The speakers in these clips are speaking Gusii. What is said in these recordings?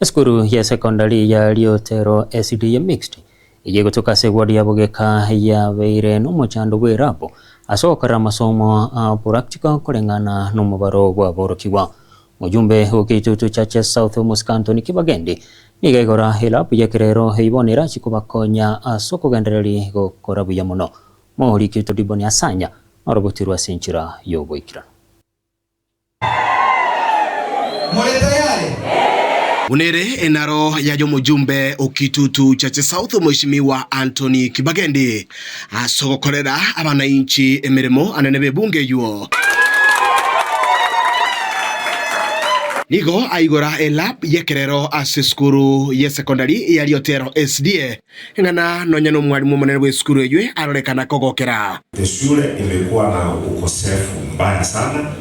Esukuru ya secondary ya Riotero SDA Mixed eyio egotoka ase eward ya Bogeka yabeire nomochando bw'erabu ase ogokorera amasomo a practical koreng'ana nomobaro bw'aborokigwa. Mojumbe o Kitutu Churches South Omosike Anthony Kibagendi nigo aigora elabu y'ekerero eyio bono erachi kobakonya ase okogendereria gokora buya mono. Moriki oito Diboni Asanya norobotirwe ase enchera y'oboikeranu. More tayare? Buna ere enaro yaye omojumbe o Kitutu Chache South Omweshimiwa Anthony Kibagendi ase ogokorera abanainchi emeremo anene b'ebunge eywo. Nigo aigora elab y'ekerero ase esukuru y'esekondari ya Riotero SDA Ing'ana nonya nomwalimu omonene bw'esukuru eyio arorekana kogokera. Eshule imekuwa na ukosefu mbaya sana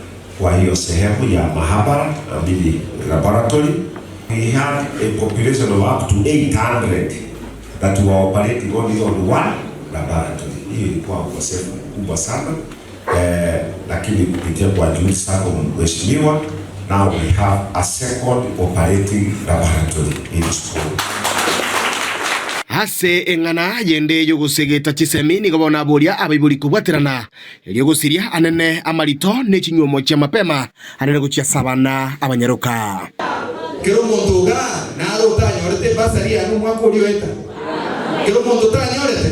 kwa hiyo sehemu ya mahabara I mean laboratory. We had a population of up to 800 that were operating only on one laboratory. Hiyo ilikuwa ukosefu mkubwa sana eh, lakini kupitia kwa juhudi zako mheshimiwa, now we have a second operating laboratory in school. Ase eng'ana yende y'ogosegeta chisemi nigo bono aboria abaibori kobwaterana, erio gosiria anene amarito ne chinyuomo chia mapema anene gochia ase abana abanyaroka. Kera omonto igaa nare otanyorete ebasari yane omwaka oria oeta? Kera omonto otanyorete?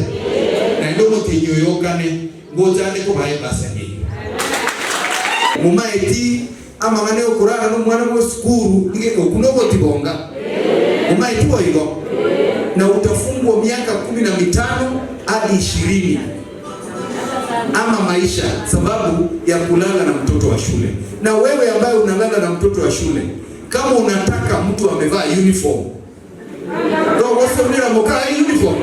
Naende omotienyi oyo okane. Ngocha ande kobaa ebasari eyio. Momaeti amang'ana y'okorara nomwana bw'esukuru nigo okwo nogotibonga? Momaeti boigo? Na utafungwa miaka kumi na mitano hadi ishirini ama maisha sababu ya kulala na mtoto wa shule. Na wewe ambaye unalala na mtoto wa shule kama unataka mtu amevaa uniform Togosonera moka uniform.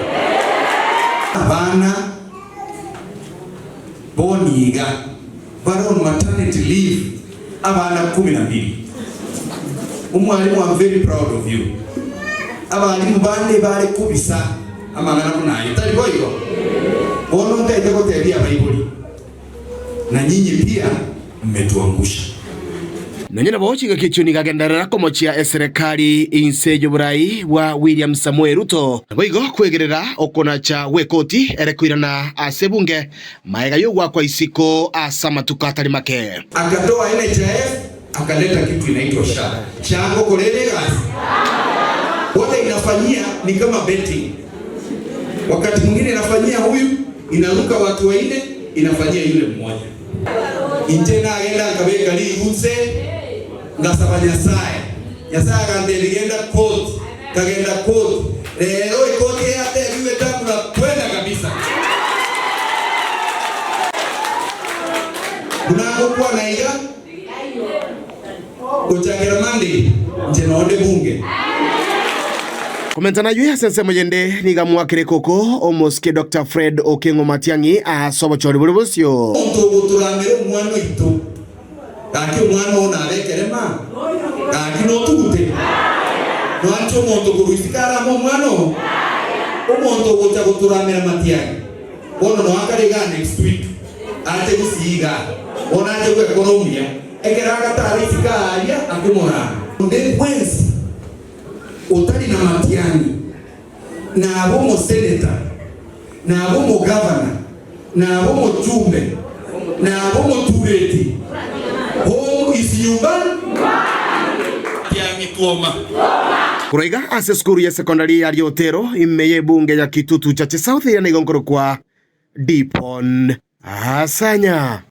Abana bono iga bare on maternity leave abana kumi na mbili. Omwalimu I'm very proud of you. Abalimu bande bare kobisa amang'ana buna ayo, tari boigo? Bono ntaete gotebia abaibori. Na nyinyi pia mmetuangusha. Nonye nabo chingaki echio nigo agenderera komochia eserekari inse y'oborai bwa William Samoei Ruto. Naboigo kwegerera okonacha gw'ekoti ere koirana ase ebunge maega y'ogoakwa isiko ase amatuko atari make. Akatoa NHIF akaleta kitu inaitwa SHA. SHA ngokora ere egasi? Bono inafanyia ni kama betting. Wakati mwingine inafanyia huyu, inaruka watu waine, inafanyia yule mmoja. Inche nagenda nkabeka rigutse, ngasaba Nyasae. Nyasae agantebia genda court, nkagenda court. Rero ekoti eyatebiwe tambura kwenda kabisa. Buna ngokwana iga, Gochakera Monday, inche nonde bunge. Komenta naywe ase ensemo yende nigo amoakire ekoko omosike Doctor Fred Okeng'o Matiang'i ase obochori bore bosio. Omonto ogotoramera omwana oito, gaki omwana oo nabe ekerema? Gaki notugute? Noanche omonto korwa isiko arame omwana oo? Omonto ogocha gotoramera matiang'i, bono noakare igaa next week, ache gusii igaa, bono ache gwekora omuya, ekero agatara isiko aaria akomorama. Onde bwensi otari na matiang'i, nabe omoseneta, nabe omogavana, nabe omochumbe, nabe omotureti, home is nyumbani. Matiang'i twoma. Korwa iga ase esukuru ya secondary ya Riotero ime y'ebunge ya Kitutu Chache South eria nigo nkorokwa Dipon Asanya.